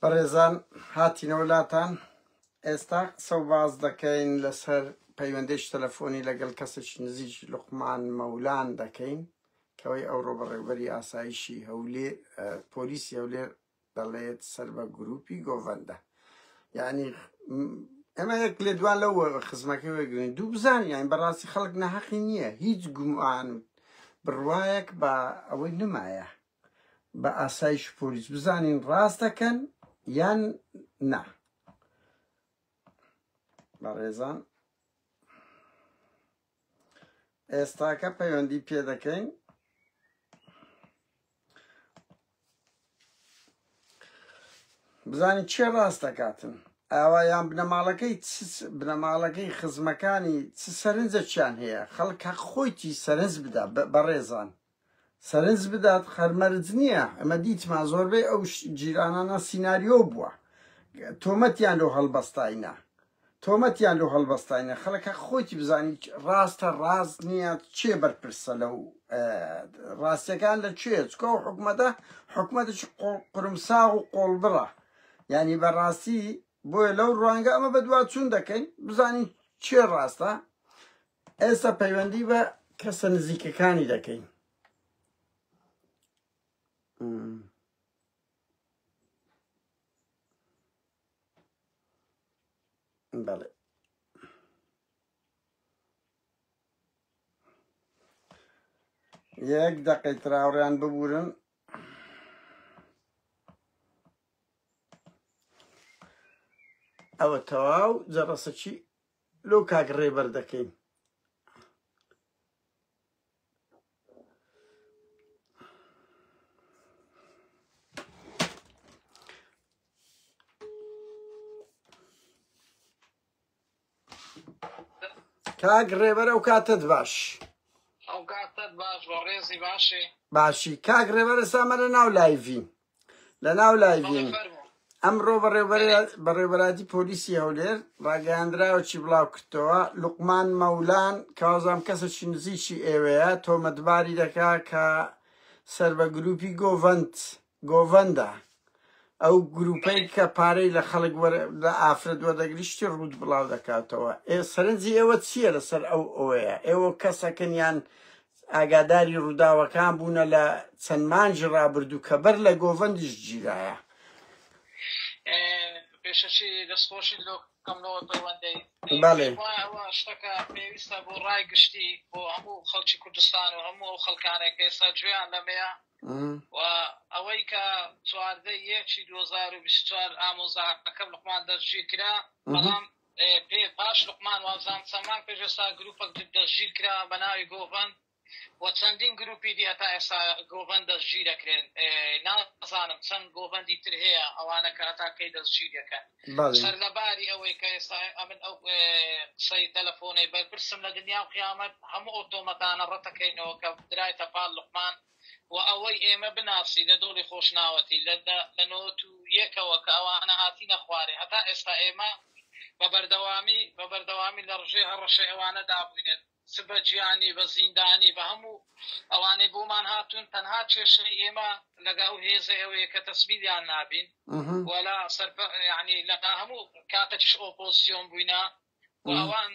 بەڕێزان هاتینەوە لاتان ئێستا قسە و باس دەکەین لەسەر پەیوەندێکی تەلەفۆنی لەگەڵ کەسێکی نزیکی لوقمان مەولان دەکەین کەوەی ئەوڕۆ بەڕێوبەری ئاسایشی هەولێر پۆلیسی هەولێر دەڵێت سەر بە گروپی گۆڤەندە یعنی ئەمە یەک لێدوان لەو خزمەکەی وەگرین دوو بزانین یان بەڕاستی خەڵک ناحەقی نییە هیچ گومان و بڕوایەک بە ئەوەی نمایە بە ئاسایش پۆلیس بزانین ڕاست دەکەن یان نا بەڕێزان ئێستاکە پەیوەندی پێ دەکەین بزانین چێ ڕاست دەکاتن ئاوا یان بنەماڵەکەی بنەماڵەکەی خزمەکانی چ سەرنجەکیان هەیە خەڵک هەق خۆیتی سەرنج بدا بەڕێزان سەرنج بدات هەر مەرج نییە ئەمە دیتمان زۆربەی ئەو جیرانانە سیناریۆ بووە تۆمەتیان لۆ هەڵبەستاینە تۆمەتیان لۆ هەڵبەستاینە خەڵک هەق خۆیتی بزانی ڕاستە ڕاست نییە چێ بەرپرسە لەو ڕاستیەکان لە کوێ چکە و حکومەتە حکومەتێکی قرمساغ و قۆڵبڕە یعنی بەڕاستی بۆیە لەو ڕوانگە ئەمە بەدوا چون دەکەین بزانین چێ ڕاستە ئێستا پەیوەندی بە کەسە نزیکەکانی دەکەین. بەڵێ یەک دەقەی تراوڕیان ببورن ئەوە تەواو جەڕەسەکی لۆ کاک ڕێبەر دەکەین. کاک ڕێبەر ئەو کاتت باش ئەو کاتت باش بۆ ڕێزی باشی باشی کاک ڕێبەر ئێستا لە ناو live ین لە ناو live ین ئەمڕۆ بەڕێوەبەراتی پۆلیسی هەولێر ڕاگەیاندراوەکی بڵاوکردەوە لوقمان مەولان کازام کەسێکی نزیکی ئێوەیە تۆمەتباری دەکا کە سەر بە گروپی گۆڤەند گۆڤەندە ئەو گروپەی کە پارەی لە خەڵک لە ئافرەت وەردەگری شتی ڕووت بڵاو دەکاتەوە ئێ سەرنجی ئێوە چییە لەسەر ئەو ئەوەیە ئێوە کەسەکەن یان ئاگاداری ڕووداوەکان بوونە لە چەند مانگی ڕابردوو کە بەر لە گۆڤەندیش گیرایە. پێشەکی دەستخۆشی لۆ کەم لۆ پەیوەندەی. بەڵێ. پێم وایە ئەوە شتەکە پێویستە بۆ ڕای گشتی بۆ هەموو خەڵکی کوردستان و هەموو ئەو خەڵکانەی کە ئێستا گوێیان لەمەیە و ئەوەی کە 14 یەکی 2024 ئامۆزاکەم لوقمان دەستگیر کرا بەڵام پێ پاش لوقمان وابزانم چەند مانگ پێش ئێستا گروپەک دەستگیر کرا بە ناوی گۆڤەند و چەندین گروپی دی هەتا ئێستا گۆڤەند دەستگیر ئەکرێن نازانم چەند گۆڤەندی تر هەیە ئەوانە کە هەتا کەی دەستگیر دەکەن سەرلەباری ئەوەی کە ئێستا ئەمن ئەو قسەی تەلەفۆنەی بەرپرسم لە دنیا و قیامەت هەموو ئەو تۆمەتانە ڕەتەکەینەوە کە درایتە پاڵ لوقمان و ئەوەی ئێمە بناسی لە دۆڵی خۆشناوەتی لە لە نۆت و یەکەوە کە ئەوانە هاتینە خوارێ هەتا ئێستا ئێمە بە بەردەوامی بە بەردەوامی لە ڕژێ هەڕەشەی ئەوانە دابووینە چ بە گیانی بە زیندانی بە هەموو ئەوانەی بۆمان هاتوون تەنها کێشەی ئێمە لەگە ئەو هێزەی ئەوەیە کە تەسمیلیان نابین و لە سەرپە یعنی لە هەموو کاتێکیش ئۆپۆزسیۆن بووینە و ئەوان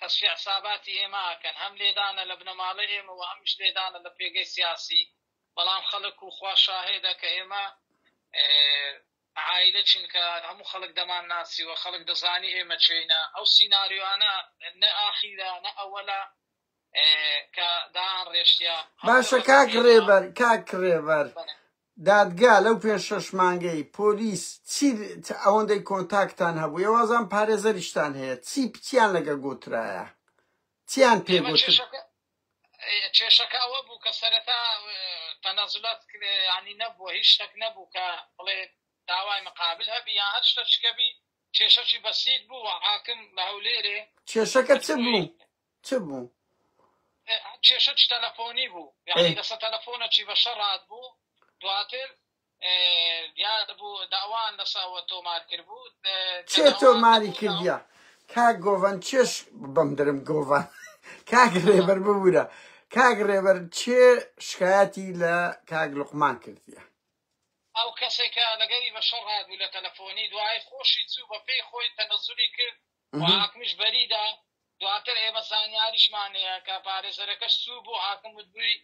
تەسفیە حساباتی ئێمە ئەکەن هەم لێدانە لە بنەماڵەی ئێمە و هەمیش لێدانە لە پێگەی سیاسی بەڵام خەڵک و خوا شاهێدە کە ئێمە عایلە چین کە هەموو خەڵک دەمان ناسی و خەڵک دەزانی ئێمە چێینە ئەو سیناریۆانە نە ئاخیرە نە ئەوەلە کە دان ڕێشتە باشە کاک ڕێبەر کاک ڕێبەر دادگا لەو پێنج شەش مانگەی پۆلیس چی ئەوەندەی کۆنتاکتان هەبوو یەوازان پارێزەریشتان هەیە چی چیان لەگە گۆترایە چیان پێ گوتر؟ کێشەکە ئەوە بوو کە سەرەتا تەنەزولات ینی نەبووە هیچ شتێک نەبوو کە بڵێ داوای مقابل هەبی یان هەر شتێک بی کێشەکی بەسیت بوو و حاکم لە هەولێرێ کێشەکە چ بوو چ بوو؟ کێشەکی تەلەفۆنی بوو یعنی لەسەر تەلەفۆنەکی بە شەڕات بوو دواتر دیار بوو داوان لەسە ئەوە تۆمار کرد بوو چێ تۆماری کردیا کاک گۆڤەن چێش بەم درم گۆڤان کاک ڕێبەر ببوورە کاک ڕێبەر چێ شکایەتی لە کاک لوقمان کردیە؟ ئەو کەسێک کە لەگەری بە شەڕ هاتبوو لە تەلەفۆنی دوایی خۆشی چوو بە پێی خۆی تەنەزولی کرد و حاکمیش بەریدا. دواتر ئێمە زانیاریشمان هەیە کە پارێزەرەکەش چوو بۆ حاکم وتبووی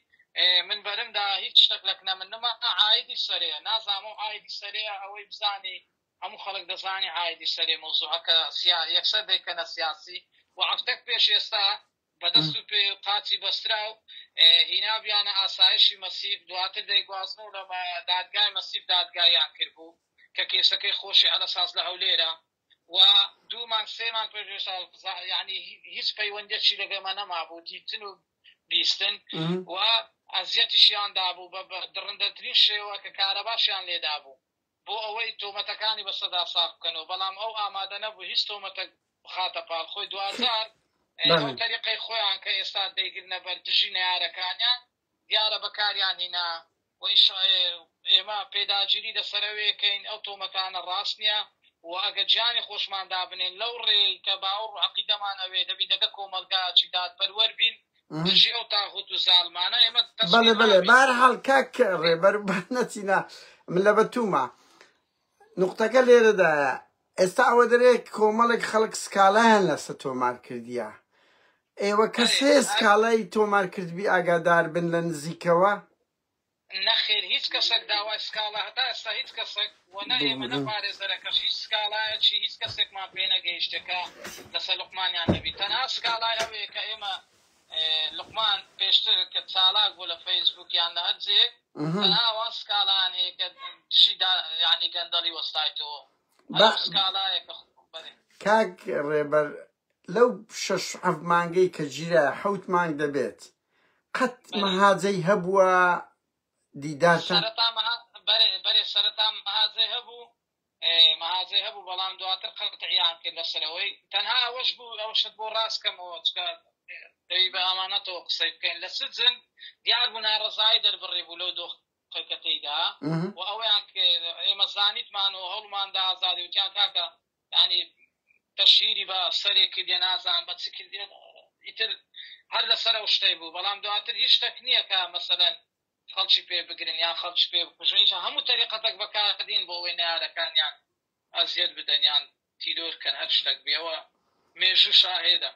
من بەرمدا هیچ شتەک لە کنە من نما عایدی سەرەیە نازانم ئەو عایدی سەرەیە ئەوەی بزانی هەموو خەڵک دەزانی عایدی سەرێ مەوزوعەکە سیا یەکسەر دەیکەنە سیاسی و هەفتەک پێش ئێستا بە دەست و پێ و قاچی بەستراو هینابیانە ئاسایشی مەسیف دواتر دەیگوازنەوە لە دادگای مەسیف دادگاییان کردبوو کە کێسەکەی خۆشی عەلەساس لە هەولێرە و دوو مانگ سێ مانگ پێش ئێستا یعنی هیچ پەیوەندیەکی لەگەڵ مە نەمابوو دیتن و بیستن و ئەزیەتیشیان دابوو بە دڕندەترین شێوە کە کارەباشیان لێدابوو بۆ ئەوەی تۆمەتەکانی بەسەدا ساغ بکەنەوە، بەڵام ئەو ئامادە نەبوو هیچ تۆمەتەک بخاتە پاڵ خۆی، دواجار ئەو تەریقەی خۆیان کە ئێستا دەیگرنە بەر دژی نەیارەکانیان دیارە بەکاریان هینا و ئێمە پێداگیری لەسەر ئەوێ کەین ئەو تۆمەتانە ڕاست نییە و ئەگەر گیانی خۆشمان دابنێن لەو ڕێی کە باوەڕ و عەقیدەمان ئەوێ دەبی دەگە کۆمەڵگایەکی دادپەروەر بین دژی ئەو تاغوت و زاڵمانە ئێمە بەڵێ تەسلیم بەڵێ نابین. بەهەرحاڵ کاک ڕێبەر با نەچینە من لە بەتوومە نوقتەکە لێرەدایە ئێستا ئەوە دەرێ کۆمەڵێک خەڵک سکاڵایان لەسە تۆمار کردیە ئێوە کەس بەڵێ هەیە هەر سکاڵای تۆمار کردبی ئاگادار بن لە نزیکەوە؟ نەخێر هیچ کەسەک داوای سکاڵا هەتا ئێستا هیچ کەسەک و نە ئێمە نە ببورن. پارێزەرەکەش هیچ سکاڵایەکی هیچ کەسێکمان پێ نەگەیشتە کە لەسەر لوقمانیان نەبی تەنها سکاڵای ئەوەیە کە ئێمە لوقمان پێشتر کە چالاک بوو لە فەیسبوک یان لە هەر جێیەک تەنها ئەوان سکاڵایان هەیە کە دژی دا یانی گەندەڵی وەستایتەوە هەر با ئەو سکاڵایە کە بەێ. کاک ڕێبەر لەو شەش حەفت مانگەی کە گیرایە حەوت مانگ دەبێت قەت بەرێ. مەهاجەی هەبووە دیدارتان؟ سەرەتا مەها بەرێ بەرێ سەرەتا مەهاجەی هەبوو مەهاجەی هەبوو بەڵام دواتر قەتعیان کرد لەسەرەوەی تەنها ئەوەش بوو ئەوشت بۆ ڕاست کەمەوە چکە دەوی بە ئامانەتەوە قسەی بکەین لە سجن دیار بوو ناڕەزایی دەربڕی بوو لەو دۆخەی کە تێیدا و ئەوەیان ئێمە زانیتمان و هەوڵماندا ئازادی وتیان کاکە یانی تەشهیری بە سەرێک کردیە نازانم بە چ کردیە ئیتر هەر لەسەر ئەو شتەی بوو بەڵام دواتر هیچ شتەک نییە کە مەسەلەن خەڵکی پێ بگرن یان خەڵکی پێ بکوژن هیچ هەموو تەریقەتەک بەکاردین بۆ ئەوەی نەیارەکانیان ئەزیەت بدەن یان تیرۆر کەن هەر شتەک بێ ئەوە مێژوو شاهێدە.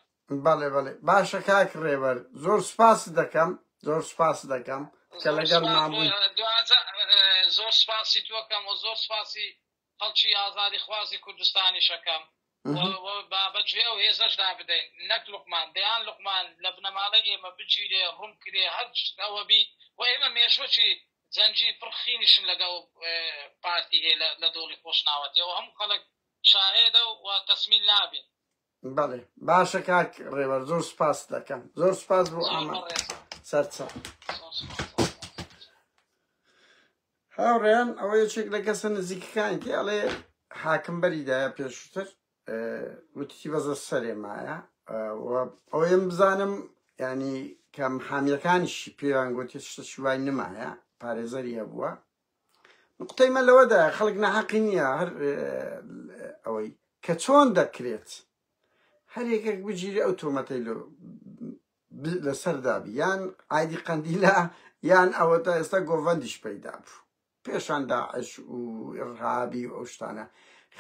بەڵێ بەڵێ باشە کاک ڕێبەر زۆر سوپاست دەکەم زۆر سوپاست دەکەم کە زۆر سوپاس لەگەڵمان بۆ بووی. دواجار زۆر سوپاسی تۆ کەم و زۆر سوپاسی خەڵکی ئازادیخوازی کوردستانیش ئەکەم و با بە گوێ ئەو هێزەشدا بدەین نەک لوقمان دەیان لوقمان لە بنەماڵەی ئێمە بگیرێ ڕوم کرێ هەر ئەوە بی و ئێمە مێژوەکی جەنگی پڕ خینیشم لەگەڵ پارتی هەیە لە دۆڵی خۆشناوەتی ئەوە هەموو خەڵک شاهێدە و تەسمیل نابین. بەڵێ باشە کاک ڕێبەر زۆر سوپاست دەکەم زۆر سوپاس بۆ زۆر ئامە بەڕێزم سەرچاو. زۆر سوپاس. هاوڕێیان ئەوە یەکێک لە کەسە نزیکەکانی ئەڵێ حاکم بەریدایە پێشووتر وتیتی بەزە سەرێ مایە ئەوەیم بزانم ینی کە محامیەکانیشی پێیان گوتی شتە وای نمایە پارێزەری هەبووە نقطەی مە لەوەدا خەڵک ناحەقی نییە هەر ئەوەی کە چۆن دەکرێت هەر یەکێک بگیرێ ئەو تۆمەتەی لۆ لەسەر دابی یان ئایدی قەندیلە یان ئەوەتا ئێستا گۆڤەندیش پەیدا بوو پێشان داعش و ئڕهابی و ئەو شتانە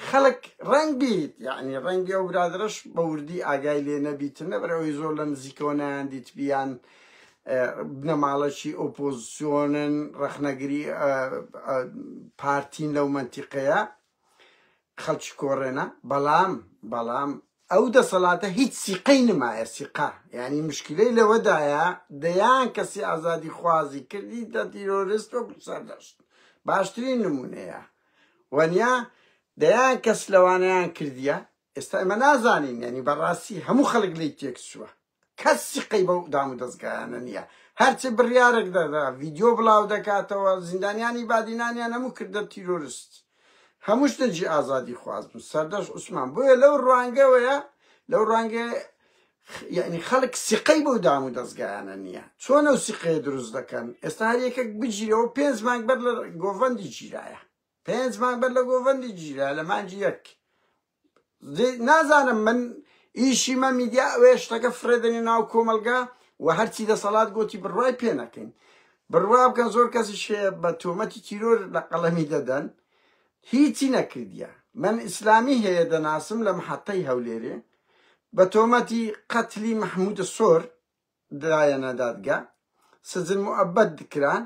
خەڵک ڕەنگ بیت یعنی ڕەنگی ئەو برادرەش بە وردی ئاگای لێ نەبیتن لەبەرئەوەی زۆر لە نزیکەوە نایان دیتبیان بنەماڵەکی ئۆپۆزیسیۆنن ڕەخنەگری پارتین لەو مەنتیقەیە خەڵکی کۆڕێنە بەڵام بەڵام ئەو دەسەڵاتە هیچ سیقەی نمایە سیقە یعنی مشکلەی لەوەدایە دەیان کەسی ئازادی خوازی کردی دە تیرۆریست وەکو سەردەشت باشترین نمونەیە وەنیا دەیان کەس لەوانەیان کردیە ئێستا ئێمە نازانین یعنی بەڕاستی هەموو خەڵک لی تێکچووە کەس سیقەی بەو دامودەزگایانە نییە، هەرچی بڕیارێک دەدا ڤیدیۆ بڵاو دەکاتەوە، زیندانیانی بادینانیان هەموو کردە تیرۆرست، هەمووش دەنگی ئازادیخواز بوون، سەردەشت عوسمان، بۆیە لەو ڕوانگەوەیە لەو ڕوانگەیە یعنی خەڵک سیقەی بەو دامودەزگایانە نییە، چۆن ئەو سیقەیە دروست دەکەن؟ ئێستا هەر یەکێک بگیرەوە پێنج مانگ بەر لە گۆڤەندی گیرایە، پێنج مانگ بەر لە گۆڤەندی گیرا لە مانگی یەک نازانم من ئیشی مە میدیا ئەوەیە شتەکە فڕێدەنێ ناو کۆمەڵگا و هەرچی دەسەڵات گۆتی بڕوای پێ نەکەین. بڕوا بکەن زۆر کەسیش هەیە بە تۆمەتی تیرۆر لە قەڵەمی دەدەن هیچی نەکردیە. من ئیسلامی هەیە دەناسم لە محەتەی هەولێرێ بە تۆمەتی قەتلی مەحمودە سۆر درایەنە دادگا سجن موئەبەد کران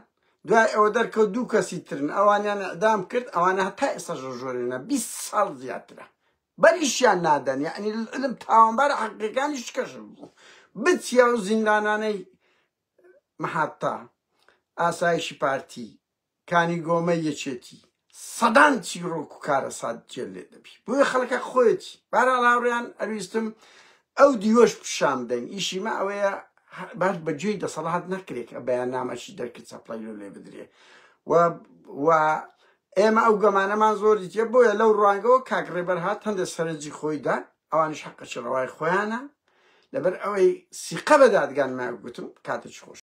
دوای ئەوە دەرکەوت دوو کەسی ترن ئەوانیان ئیعدام کرد ئەوانە هەتا ئێستاش ڕژۆرێنە 20 ساڵ زیاترە بەریشیان نادەن یعنی للعلم تاوانبارە حەقیقەکانیش کەشف بوو بچیە ئەو زیندانانەی محەتە ئاسایشی پارتی کانی گۆمەی یەکێتی سەدان چیڕۆک و کارەسات جێ لێ دەبی بۆیە خەڵکە خۆیەتی بارا هاوڕێیان ئەویستم ئەو دیوەش پیشان بدەین ئیشی مە ئەوەیە بار بە گوێی دەسەڵات نەکرێت کە بەیاننامەشی دەرکرد چەپڵەی لۆ لێ بدرێ و و ئێمە ئەو گەمانەمان زۆری تێ بۆیە لەو ڕوانگەوە کاک ڕێبەر هات هەندێک سەرنجی خۆیدا ئەوانیش حەقەکی ڕەوای خۆیانە لەبەر ئەوەی سیقە بە دادگان ما گوتم کاتێکی خۆش.